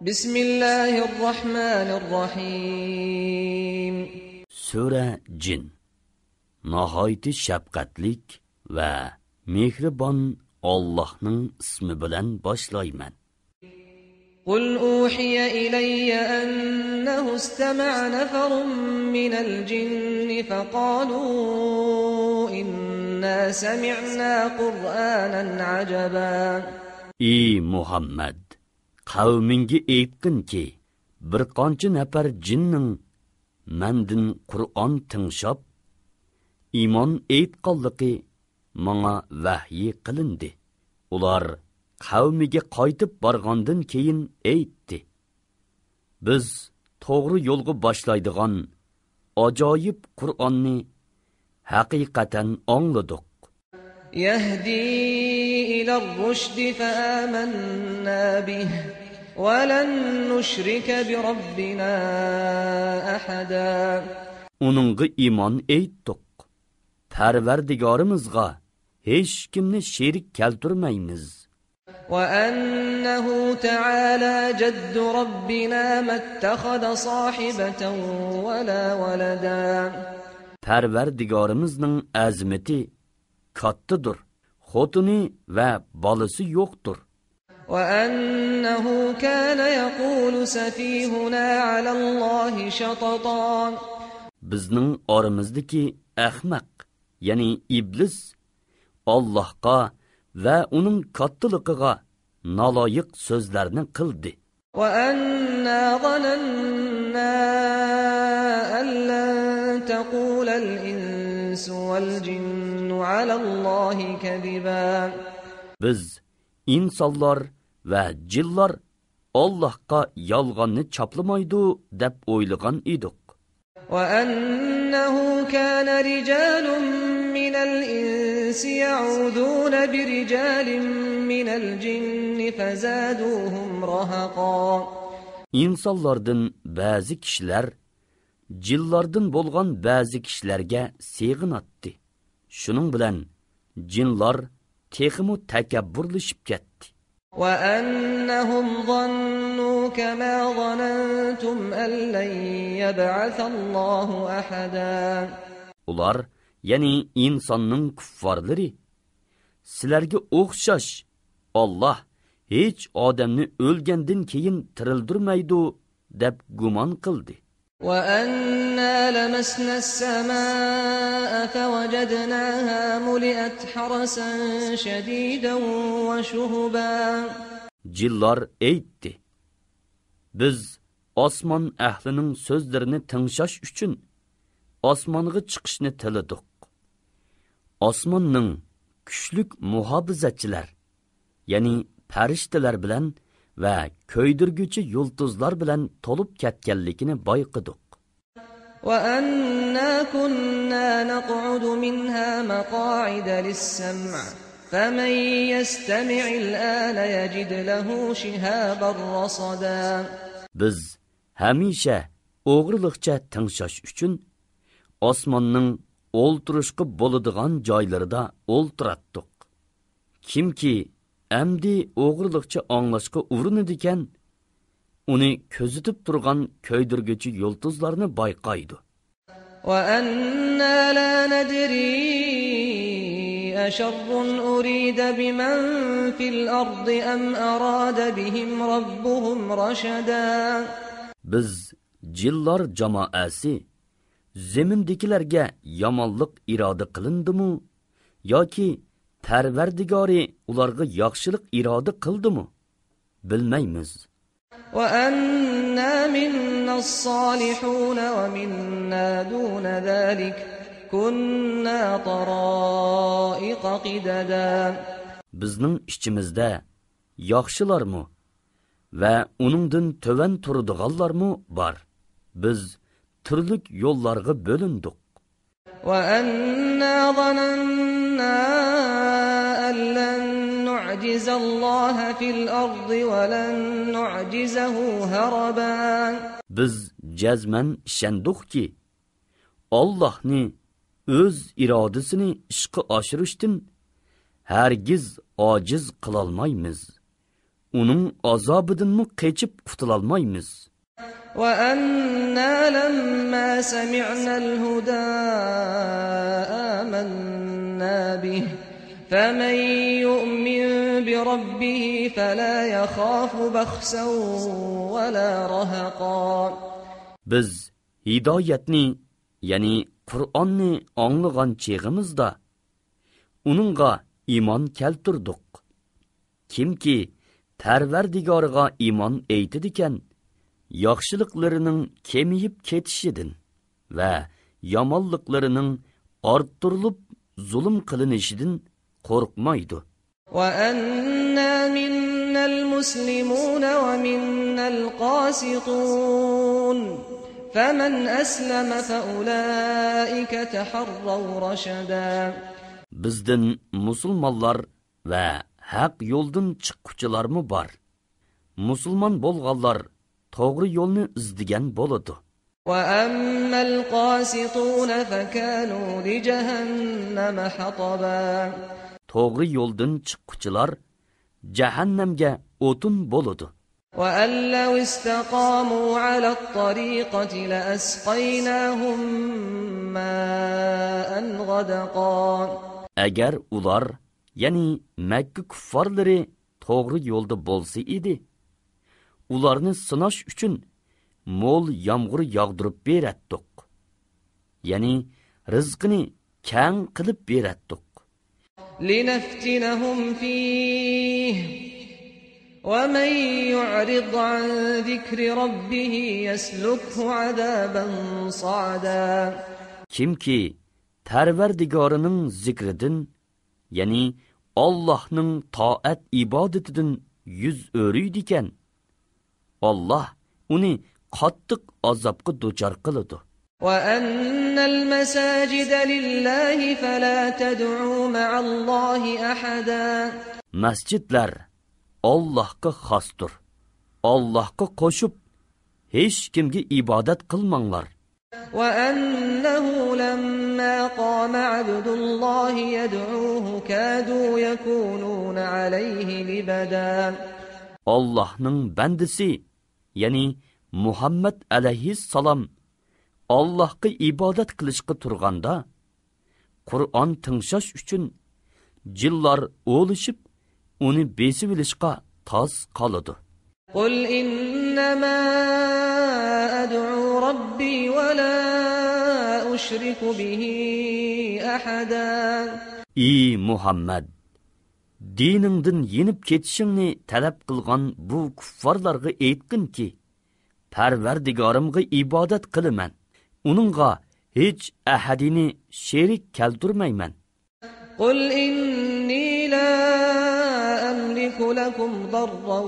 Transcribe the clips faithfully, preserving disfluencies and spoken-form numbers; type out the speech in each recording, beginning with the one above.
بسم الله الرحمن الرحيم. سۈرە جىن. ناھايىتى شەپقەتلىك ۋە مېھرىبان ئاللاھنىڭ ئىسمى بىلەن باشلايمەن. قل أوحي إلي أنه استمع نفر من الجن فقالوا إنا سمعنا قرآنا عجبا. ئى مۇھەممەد، قەۋمىڭگە ئېيتقىنكى، بىر قانچە نەپەر جىننىڭ مەندىن قۇرئان تىڭشاپ، ئىمان ئېيتقانلىقى ماڭا ۋەھيى قىلىندى. ئۇلار قەۋمىگە قايتىپ بارغاندىن كېيىن ئېيتتى، بىز توغرا يولغا باشلايدىغان ئاجايىپ قۇرئاننى ھەقىقەتەن ئاڭلىدۇق. يهدي إلى الرشد فآمنا به ولن نشرك بربنا أحدا. ئۇنىڭغا ئىمان ئېيتتۇق. پەرۋەردىگارىمىزغا ھېچكىمنى شېرىك كەلتۈرمەيمىز. وأنه تعالى جد ربنا ما اتخذ صاحبة ولا ولدا. پەرۋەردىگارىمىزنىڭ ئەزىمىتى كاتتىدۇر، خوتۇنى ۋە بالىسى يوقتۇر. وأنه كان يقول سفيهنا على الله شططا. بىزنىڭ ئارىمىزدىكى ئەخمەق، يەنى ئىبلىس، ئاللاھقا ۋە ئۇنىڭ كاتتىلىقىغا نالايىق سۆزلەرنى قىلدى. وأنا ظننا أن لن تقول الإنس والجن على الله كذبا. بىز ئىنسانلار ۋە جىنلار ئاللاھقا يالغاننى چاپلىمايدۇ دەپ ئويلىغان ئىدۇق. وأنه كان رجال من الإنس يعوذون برجال من الجن فزادوهم رهقا. ئىنسانلاردىن بەزى كىشىلەر جىنلاردىن بولغان بەزى كىشىلەرگە سېغىناتتى. شۇنىڭ بىلەن جىنلار تېخىمۇ تەكەببۇرلىشىپ كەتتى. وأنهم ظنوا كما ظننتم أن لن يبعث الله أحدا. ئۇلار، يەنى ئىنساننىڭ كۇففارلىرى، سىلەرگە ئوخشاش، ئاللاھ ھېچ ئادەمنى ئۆلگەندىن كېيىن تىرىلدۈرمەيدۇ، دەپ گۇمان قىلدى. وأنا لمسنا السماء فوجدناها ملئت حرسا شديدا وشهبا. جىنلار ئېيتتى، بىز ئاسمان ئەھلىنىڭ سۆزلىرىنى تىڭشاش ئۈچۈن ئاسمانغا چىقىشنى تىلىدۇق. ئاسماننىڭ كۈچلۈك مۇھاپىزەتچىلەر، يەنى پەرىشتىلەر بىلەن ۋە كۆيدۈرگۈچى يۇلتۇزلار بىلەن تولۇپ كەتكەنلىكىنى بايقىدۇق. وأنا كنا نقعد منها مقاعد للسمع فمن يستمع الآن يجد له شهابا رصدا. بىز ھەمىشە ئوغرىلىقچە تىڭشاش ئۈچۈن ئاسماننىڭ ئولتۇرۇشقا بولىدىغان جايلىرىدا ئولتۇراتتۇق. كىمكى ئەمدى ئوغرىلىقچە ئاڭلاشقا ئۇرۇنىدىكەن، ئۇنى كۆزىتىپ تۇرغان كۆيدۈرگۈچى يۇلتۇزلارنى بايقايدۇ. وأنا لا ندري أشر أريد بمن في الأرض أم أراد بهم ربهم رشدا. بىز جىنلار جامائەسى زېمىندىكىلەرگە يامانلىق ئىرادە قىلىندىمۇ ياكى پەرۋەردىگارى ئۇلارغا ياخشىلىق ئىرادە قىلدىمۇ، بىلمەيمىز. وأنا منا الصالحون ومنا دون ذلك كنا طرائق قددا. بىزنىڭ ئىچىمىزدە ياخشىلارمۇ ۋە ئۇنىڭدىن تۆۋەن تۇرىدىغانلارمۇ بار. بىز تۈرلۈك يوللارغا بۆلۈندۇق. وأنا ظننا أن لن نعجز الله في الأرض ولن نعجزه هربا. بىز جەزمەن ئىشەندۇقكى، ئاللاھنى ئۆز ئىرادىسىنى ئىشقا ئاشۇرۇشتىن ھەرگىز ئاجىز قىلالمايمىز. ئۇنىڭ ئازابىدىنمۇ قېچىپ قۇتۇلالمايمىز. وأنا لما سمعنا الهدى آمنا به فمن يؤمن بربه فلا يخاف بخسا ولا رهقا. بىز ھىدايەتنى، يەنى قۇرئاننى ئاڭلىغان چېغىمىزدا، ئۇنىڭغا ئىمان كەلتۈردۇق. كىمكى پەرۋەردىگارىغا ئىمان ئېيتىدىكەن، ياخشىلىقلىرىنىڭ كېمىيىپ كېتىشىدىن ۋە يامانلىقلىرىنىڭ ئارتتۇرۇلۇپ زۇلۇم قىلىنىشىدىن قورقمايدۇ. وأنا منا المسلمون ومنا القاسطون فمن أسلم فأولئك تحروا رشدا. بىزدىن مۇسۇلمانلار ۋە ھەق يولدىن چىققۇچىلارمۇ بار. مۇسۇلمان بولغانلار توغرا يولنى ئىزدىگەن بولىدۇ. وأما القاسطون فكانوا لجهنم حطبا. توغرا يولدىن چىققۇچىلار جەھەننەمگە ئوتۇن بولىدۇ. وأن لو استقاموا على الطريقة لأسقيناهم ماء غدقا. ئەگەر ئۇلار، يەنى مەككە كۇففارلىرى توغرا يولدا بولسا ئىدى، ئۇلارنى سىناش ئۈچۈن مول يامغۇر ياغدۇرۇپ بېرەتتۇق. يەنى رىزقىنى كەڭ قىلىپ بېرەتتۇق. لنفتنهم فيه ومن يعرض عن ذكر ربه يسلكه عذابا صعدا. كىمكى پەرۋەردىگارىنىڭ زىكرىدىن، يەنى ئاللاھنىڭ تائەت ئىبادىتىدىن يۈز ئۆرۈيدىكەن، ئاللاھ ئۇنى قاتتىق ئازابقا دۇچار قىلىدۇ. وأن المساجد لله فلا تدعوا مع الله أحدا. مەسچىتلەر ئاللاھقا خاستۇر. ئاللاھقا قوشۇپ ھېچكىمگە ئىبادەت قىلماڭلار. وأنه لما قام عبد الله يدعوه كادوا يكونون عليه لبدا. ئاللاھنىڭ بەندىسى، يەنى مۇھەممەد ئەلەيھىسسالام ئاللاھقا ئىبادەت قىلىشقا تۇرغاندا، قۇرئان تىڭشاش ئۈچۈن جىنلار ئولىشىپ، ئۇنى بېسىۋېلىشقا تاس قالىدۇ. قل إنما أدعو ربي ولا أشرك به أحدا. ئى مۇھەممەد، دىنىڭدىن يېنىپ كېتىشىڭنى تەلەپ قىلغان بۇ كۇففارلارغا ئېيتقىنكى، پەرۋەردىگارىمغا ئىبادەت قىلىمەن، ئۇنىڭغا ھېچ ئەھەدىنى شېرىك كەلتۈرمەيمەن. قل إني لا أملك لكم ضرا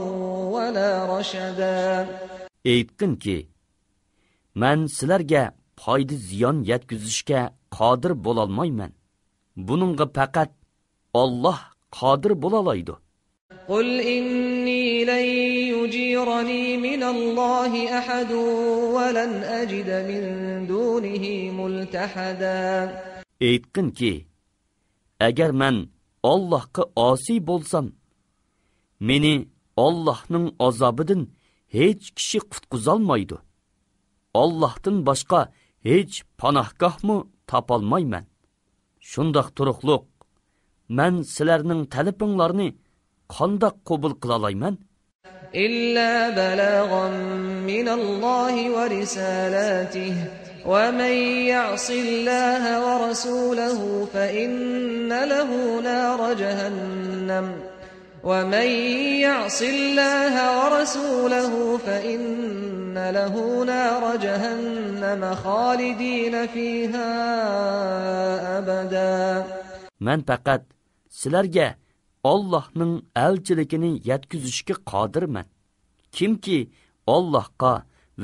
ولا رشدا. ئېيتقىنكى، مەن سىلەرگە پايدا زىيان يەتكۈزۈشكە قادىر بولالمايمەن. بۇنىڭغا پەقەت ئاللاھ قادىر بولالايدۇ. قل إني لن يجيرني من الله أحد ولن أجد من دونه ملتحدا. ئېيتقىنكى، ئەگەر مەن ئاللاھقا ئاسىي بولسام، مېنى ئاللاھنىڭ ئازابىدىن ھېچ كىشى قۇتقۇزالمايدۇ. ئاللاھتىن باشقا ھېچ پاناھگاھمۇ تاپالمايمەن. شۇنداق تۇرۇقلۇق، مەن سىلەرنىڭ تەلىپىڭلارنى قانداق قوبۇل قىلالايمەن؟ إلا بلاغا من الله ورسالاته ومن يعص الله ورسوله فإن له نار جهنم ومن يعص الله ورسوله فإن له نار جهنم خالدين فيها أبدا. مەن پەقەت سىلەرگە ئاللاھنىڭ ئەلچىلىكىنى يەتكۈزۈشكە قادىرمەن. كىمكى ئاللاھقا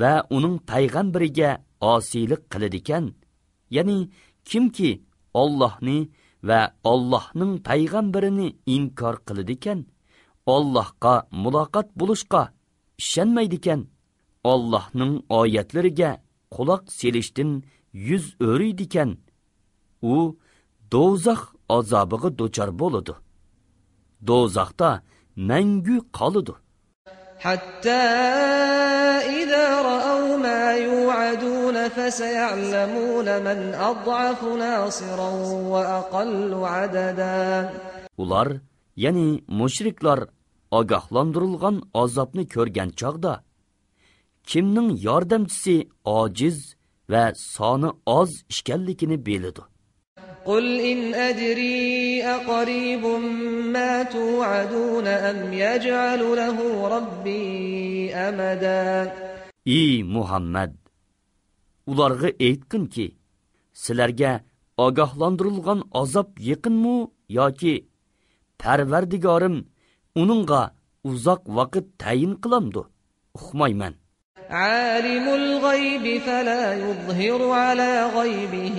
ۋە ئۇنىڭ پەيغەمبىرىگە ئاسىيلىق قىلىدىكەن، يەنى كىمكى ئاللاھنى ۋە ئاللاھنىڭ پەيغەمبىرىنى ئىنكار قىلىدىكەن، ئاللاھقا مۇلاقات بولۇشقا ئىشەنمەيدىكەن، ئاللاھنىڭ ئايەتلىرىگە قۇلاق سېلىشتىن يۈز ئۆرۈيدىكەن، ئۇ دوزاخ ئازابىغا دۇچار بولىدۇ. دوزاختا مەڭگۈ قالىدۇ. حتى إذا رأوا ما يوعدون فسيعلمون من أضعف ناصرا وأقل عددا. ئۇلار، يەنى مۇشرىكلار ئاگاھلاندۇرۇلغان ئازابنى كۆرگەن چاغدا، كىمنىڭ ياردەمچىسى ئاجىز ۋە سانى ئاز ئىكەنلىكىنى بىلىدۇ. قل إن أدري أقريب ما توعدون أم يجعل له ربي أمدا. ئى مۇھەممەد! ئۇلارغا ئېيتقىنكى، سىلەرگە ئاگاھلاندۇرۇلغان ئازاب يېقىنمۇ ياكى پەرۋەردىگارىم ئۇنىڭغا ئۇزاق ۋاقىت تەيىن قىلامدۇ؟ ئۇقمايمەن. عالم الغيب فلا يظهر على غيبه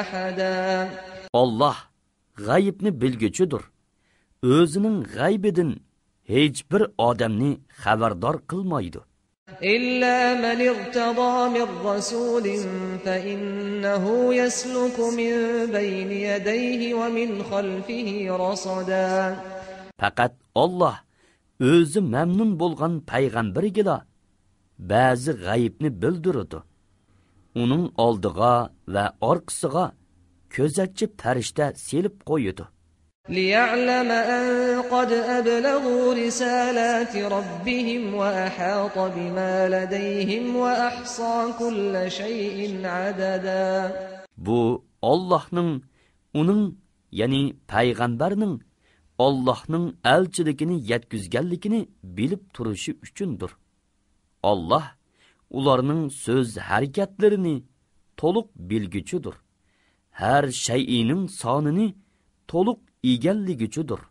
أحدا. ئاللاھ غەيىبنى بىلگۈچىدۇر. ئۆزىنىڭ غەيبىدىن ھېچبىر ئادەمنى خەۋەردار قىلمايدۇ. إلا من ارتضى من رسول فإنه يسلك من بين يديه ومن خلفه رصدا. پەقەت ئاللاھ ئۆزى مەمنۇن بولغان پەيغەمبىرىگىلا بەزى غەيىبنى بىلدۈرىدۇ. ئۇنىڭ ئالدىغا ۋە ئارقىسىغا كۆزەتچى پەرىشتە سېلىپ قويىدۇ. ليعلم أن قد أبلغوا رسالات ربهم وأحاط بما لديهم وأحصى كل شيء عددا. بۇ ئاللاھنىڭ ئۇنىڭ، يەنى پەيغەمبەرنىڭ ئاللاھنىڭ ئەلچىلىكىنى يەتكۈزگەنلىكىنى بىلىپ تۇرۇشى ئۈچۈندۇر. ئاللاھ ئۇلارنىڭ سۆز ھەرىكەتلىرىنى تولۇق بىلگۈچىدۇر. ھەر شەيئىنىڭ سانىنى تولۇق ئىگىلىگۈچىدۇر.